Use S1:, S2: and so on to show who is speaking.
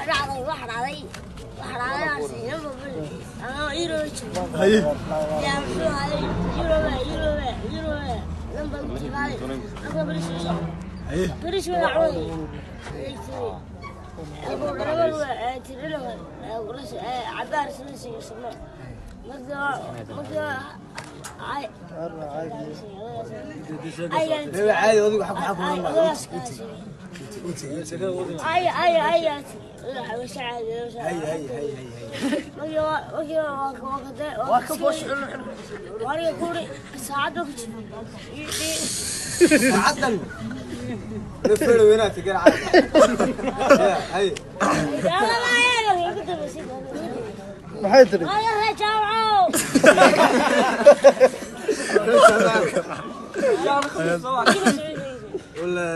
S1: Dhacday, wax dhacday, wax dhacday anoo Euro joogo.
S2: Haye.
S1: Yaa muxuu ahay Euro, Euro, Euro lambar ku isticmaalay aka bariis u socdo.
S2: Haye.
S1: Bariis wada cunay. Cabaar marka
S2: Ewa caadi adigu xaq xaq
S1: ay ay ay
S2: hay hay hay hay.
S1: Waa ka boos wariga kuri saacadda ku jiro.
S2: Saacadan la feero weynaad tigar caadi. Haye.
S3: Maxay tiri?
S2: Wala.